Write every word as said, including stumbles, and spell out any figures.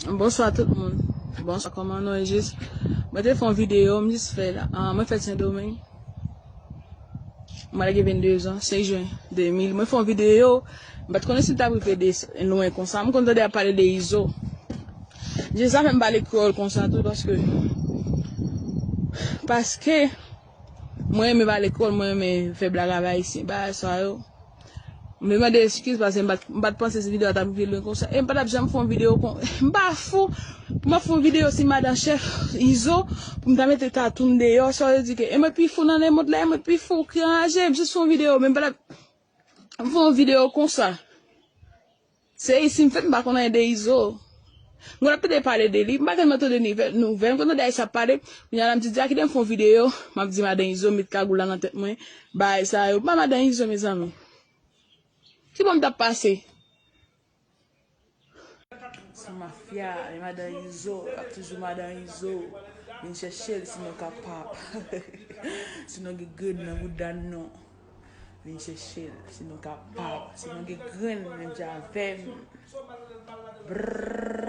Bonswa tout moun. Bonswa, kòman nou ye? Jis, mwen te fè yon videyo, m jis fè la. Ah, mwen fèt Sendomeng. Mwen lage vennde zan, senk jen de mil. Mwen fè yon videyo, m pa t konnen si m t ap rive de lwen konsa. M konn tande y ap pale de Izo. Jis sa fè m pale kreyòl konsa tou, paske, paske mwen renmen pale kreyòl, mwen renmen fè blag avè ayisyen, bagay sa yo. M vle mande eskiz paske m pa t, m pa t panse se videyo a t ap rive lwen konsa. E m pa t ap janm fè yon videyo kon, m pa fou pou m ap fè yon videyo si madan chèf Izo, pou m ta mete tatou m deyò, sa vle di ke e mwen pi fou nan lemond la, e mwen pi fou ki anraje, m jis fè yon videyo, men m pa t ap, m fè yon videyo konsa. Se isi m fèt, m pa konn anyen de Izo. M konn ap tande pale de li, m pa tèlman tande nouvèl, nouvèl, m konn tande ayisyen ap pale, kounye a la m di, di a kite m fè yon videyo, m ap di madan Izo, met kagoul la nan tèt mwen, bagay sa yo. M pa madan Izo, mezanmi. Ki bò m t ap pase? Se mafya, e madan Izo, ap toujou madan Izo. Vin chèche l si nou kapab. Si nou gen grenn nan bouda n non. Vin chèche l si nou kapab. Si nou gen grenn, menm jan avè m. Brrr.